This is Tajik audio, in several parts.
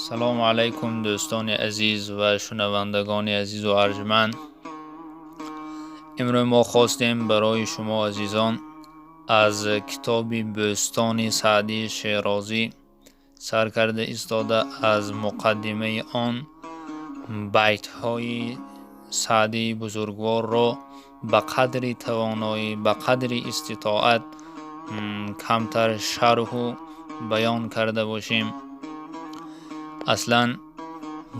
Салому алайкум, дӯстони азиз ва шунавандагони азизу арҷманд. Имрӯз мо хостем барои шумо азизон аз китоби Бӯстони Саъдии Шерозӣ сар карда истода, аз муқаддимаи он байтҳои Саъдии бузургворро ба қадри тавоноӣ, ба қадри иститоат камтар шарҳу баён карда бошем. Аслан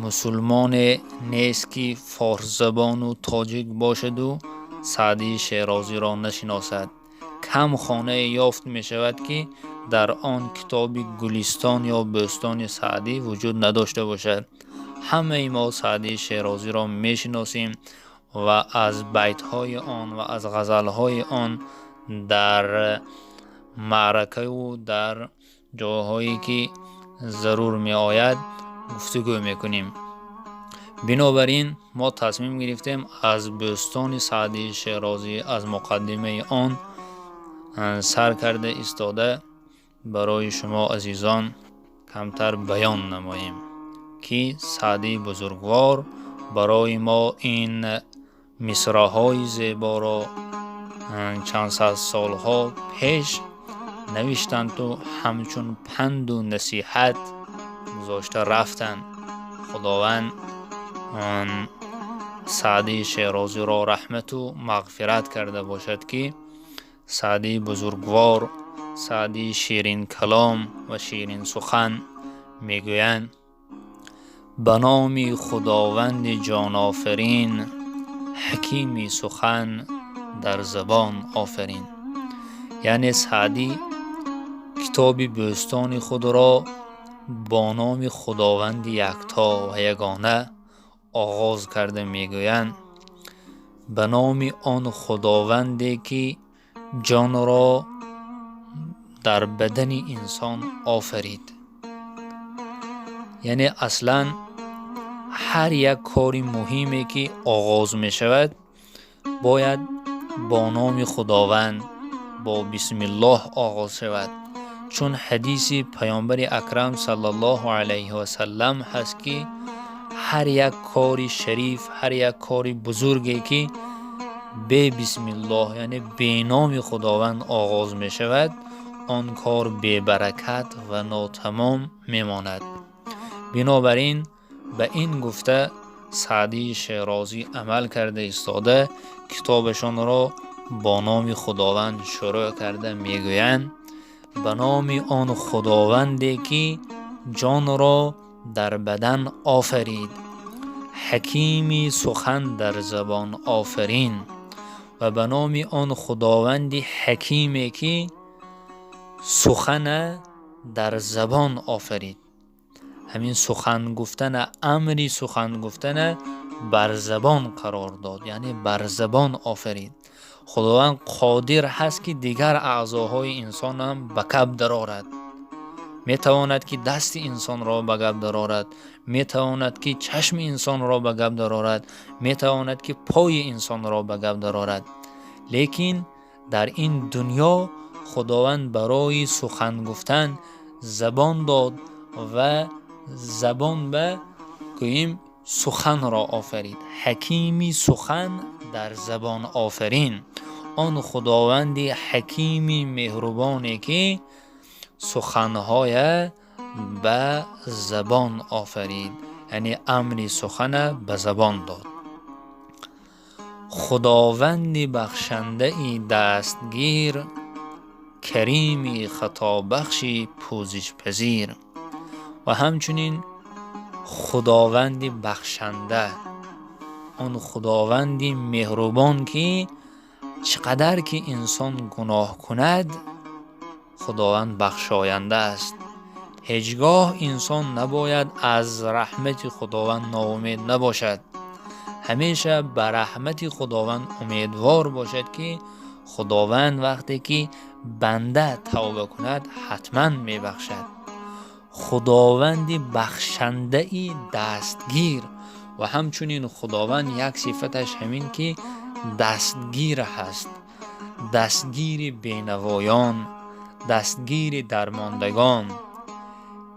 мусулмоне нест, ки форсзабону тоҷик бошаду Саъдии Шерозиро нашиносад. Кам хонае ёфт мешавад, ки дар он китоби Гулистон ё Бӯстони Саъдӣ вуҷуд надошта бошад. Ҳамаи мо Саъдии Шерозиро мешиносем ва аз байтҳои он ва аз ғазалҳои он дар маъракаву дар ҷойҳое, ки зарур меояд, гуфтугӯ мекунем. Бинобар ин мо тасмим гирифтем аз Бӯстони Саъдии Шерозӣ, аз муқаддимаи он сар карда истода, барои шумо азизон камтар баён намоем, ки Саъдии бузургвор барои мо ин мисраҳои зеборо чанд сад солҳо пеш навиштанду ҳамчун панду насиҳат гузошта рафтанд. Худованд Саъдии Шерозиро раҳмату мағфират карда бошад, ки Саъдии бузургвор, Саъдии ширинкалом ва ширинсухан мегӯянд: «Ба номи Худованди ҷонофарин, ҳакими сухан дар забон офарин». Яъне Саъдӣ китоби Бӯстони худро бо номи Худованди якто ва ягона оғоз карда мегӯянд: ба номи он Худованде, ки ҷонро дар бадани инсон офарид. Яъне аслан ҳар як кори муҳиме, ки оғоз мешавад, бояд бо номи Худованд, бо бисмиллоҳ оғоз шавад, чун ҳадиси Паёмбари акрам саллаллоҳу алайҳи васаллам ҳаст, ки ҳар як кори шариф, ҳар як кори бузурге, ки бе бисмиллоҳ, яъне бе номи Худованд оғоз мешавад, он кор бебаракат ва нотамом мемонад. Бинобар ин ба ин гуфта Саъдии Шерозӣ амал карда истода, китобашонро бо номи Худованд шурӯъ карда мегӯянд: ба номи он Худованде, ки ҷонро дар бадан офарид, ҳакими сухан дар забон офарин, ва ба номи он Худованди ҳакиме, ки сухана дар забон офарид. Ҳамин сухан гуфтана, амри сухан гуфтана бар забон қарор дод, яъне бар забон офарид. Худованд қодир ҳаст, ки дигар аъзоҳои инсонам ба гап дарорад. Метавонад, ки дасти инсонро ба гап дарорад, метавонад, ки чашми инсонро ба гап дарорад, метавонад, ки пои инсонро ба гап дарорад, лекин дар ин дунё Худованд барои сухан гуфтан забон дод ва забон ба гӯем суханро офарид. Ҳакими сухан дар забон офарин, он Худованди ҳакими меҳрубоне, ки суханҳоя ба забон офарид, яъне амри сухана ба забон дод. Худованди бахшандаи дастгир, карими хатобахши пӯзишпазир. Ва ҳамчунин Худованди бахшанда, он Худованди меҳрубон, ки чӣ қадар ки инсон гуноҳ кунад, Худованд бахшоянда аст. Ҳеҷ гоҳ инсон набояд аз раҳмати Худованд ноумед набошад, ҳамеша ба раҳмати Худованд умедвор бошад, ки Худованд вақте ки банда тавба кунад, ҳатман мебахшад. Худованди бахшандаи дастгир. Ва ҳамчунин Худованд як сифаташ ҳамин, ки дастгир ҳаст, дастгири бенавоён, дастгири дармондагон.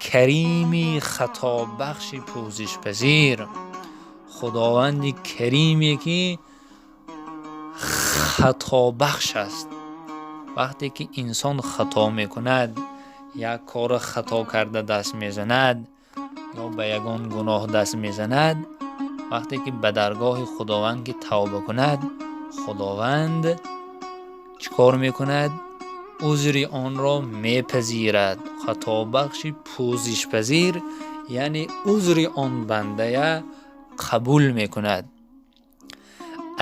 Карими хатобахши пӯзишпазир, Худованди Кариме ки хатобахш аст. Вақте ки инсон хато мекунад, як корро хато карда даст мезанад ё ба ягон гуноҳ даст мезанад, вақте ки ба даргоҳи Худованд ки тавба кунад, Худованд чӣ кор мекунад? Узри онро мепазирад. Хатобахши пӯзишпазир, яъне узри он бандая қабул мекунад.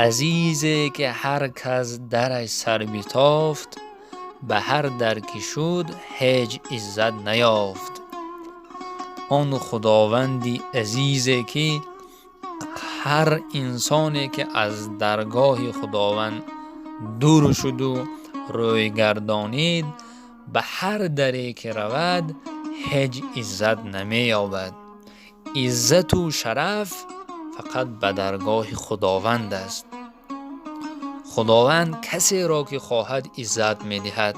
Азизе ки ҳар кас дараш сар битофт, ба ҳар дар ки шуд ҳеҷ иззат наёфт. Он Худованди азизе ки ҳар инсоне ки аз даргоҳи Худованд дур шуду рӯй гардонид, ба ҳар даре ки равад ҳеҷ иззат намеёбад. Иззату шараф фақат ба даргоҳи Худованд аст. Худованд касеро ки хоҳад иззат медиҳад,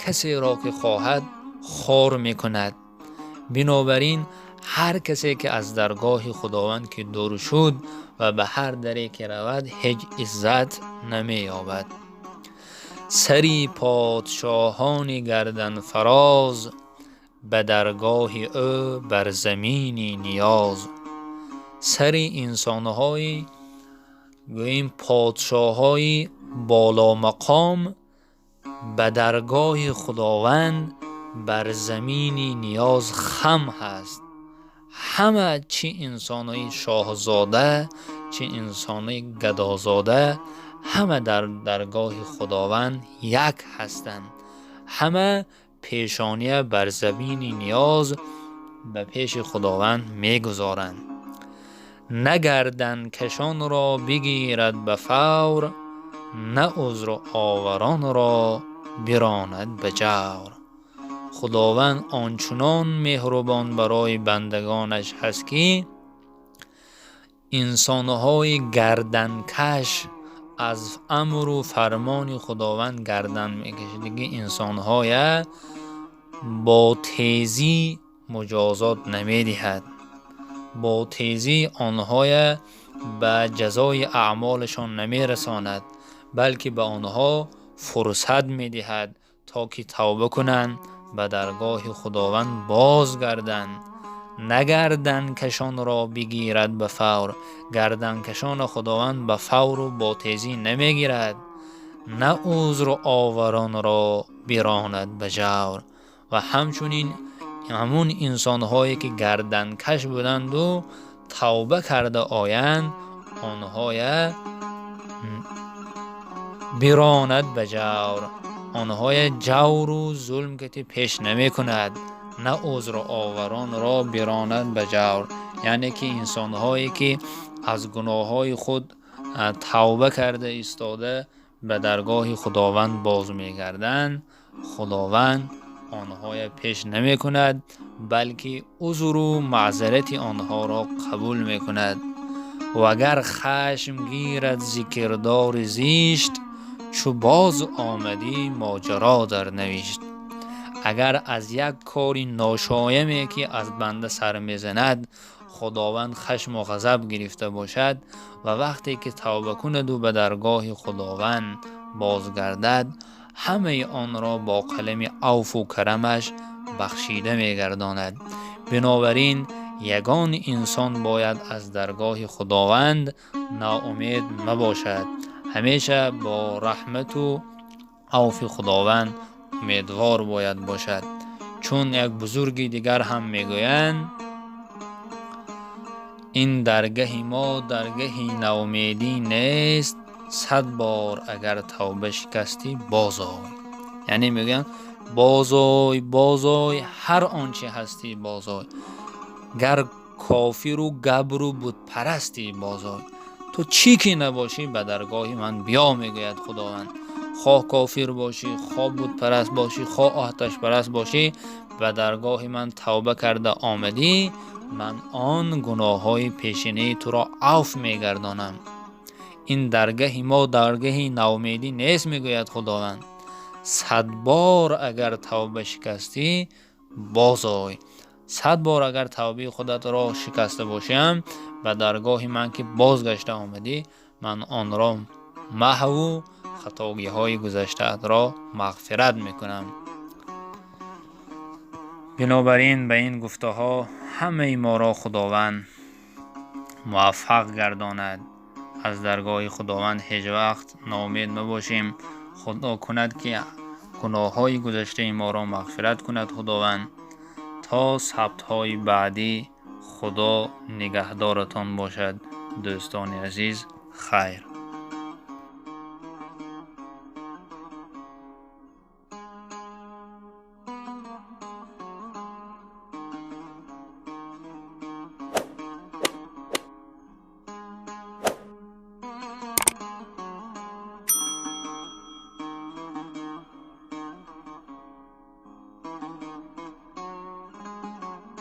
касеро ки хоҳад хор мекунад. Бинобар ин ҳар касе ки аз даргоҳи Худованд ки дур шуд ва ба ҳар даре ки равад ҳеҷ иззат намеёбад. Сари подшоҳони гарданфароз ба даргоҳи ӯ бар замини ниёз. Сари инсонҳои, гӯем, подшоҳҳои боломақом ба даргоҳи Худованд бар замини ниёз хам ҳаст. Ҳама, чӣ инсонои шоҳзода, чӣ инсонои гадозода, ҳама дар даргоҳи Худованд як ҳастанд. Ҳама пешония бар замини ниёз ба пеши Худованд мегузоранд. На гарданкашонро бигирад ба фавр, на узру оваронро биронад ба ҷавр. Худованд ончунон меҳрубон барои бандагонаш ҳаст, ки инсонҳои гарданкаш, аз амру фармони Худованд гардан мекашидагӣ инсонҳоя бо тезӣ муҷозот намедиҳад, бо тезӣ онҳоя ба ҷазои аъмолашон намерасонад, балки ба онҳо фурсат медиҳад, то ки тавба кунанд, ба даргоҳи Худованд бозгарданд. На гарданкашонро бигирад ба фавр, гарданкашонро Худованд ба фавру бо тезӣ намегирад, на узру оваронро биронад ба ҷавр. Ва ҳамчунин ҳамун инсонҳое ки гарданкаш буданду тавба карда оянд, онҳоя биронад ба ҷавр, онҳоя ҷавру зулм кати пеш намекунад. На узру оваронро биронад ба ҷавр, яъне ки инсонҳое ки аз гуноҳҳои худ тавба карда истода ба даргоҳи Худованд боз мегарданд, Худованд онҳоя пеш намекунад, балки узру маъзарати онҳоро қабул мекунад. Вагар хашм гирад зикрдори зишт, чу боз омадӣ моҷаро дар навишт. Агар аз як кори ношояме ки аз банда сар мезанад Худованд хашму ғазаб гирифта бошад ва вақте ки тавба кунаду ба даргоҳи Худованд бозгардад, ҳамаи онро бо қалами авфу карамаш бахшида мегардонад. Бинобар ин ягон инсон бояд аз даргоҳи Худованд ноумед мабошад, ҳамеша бо раҳмату авфи Худованд умедвор бояд бошад. Чун як бузурги дигар ҳам мегӯянд: ин даргаҳи мо даргаҳи ноумедӣ нест, 100 бор агар тавба шикастӣ бозой. Яъне мегӯянд: бозой, бозой, ҳар он чи ҳастӣ бозой, гар кофиру габру бутпарастӣ бозой. Ту чӣ ки набошӣ, ба даргоҳи ман биё, мегӯяд Худованд. Хоҳ кофир бошӣ, хоҳ бутпараст бошӣ, хоҳ оташпараст бошӣ, ба даргоҳи ман тавба карда омадӣ, ман он гуноҳҳои пешинаи туро авф мегардонам. Ин даргаҳи мо даргаҳи ноумедӣ нест, мегӯяд Худованд. 100 бор агар тавба шикастӣ бозой. 100 бор агар тавбаи худатро шикаста бошӣ ҳам, ба даргоҳи ман ки бозгашта омадӣ, ман онро маҳву хатогиҳои гузаштаатро мағфират мекунам. Бинобар ин ба ин гуфтаҳо ҳамаи моро Худованд муваффақ гардонад. Аз даргоҳи Худованд ҳеҷ вақт ноумед мабошем. Худо кунад, ки гуноҳҳои гузаштаи моро мағфират кунад Худованд. То сабтҳои баъдӣ Худо нигаҳдоратон бошад, дӯстони азиз. Хайр.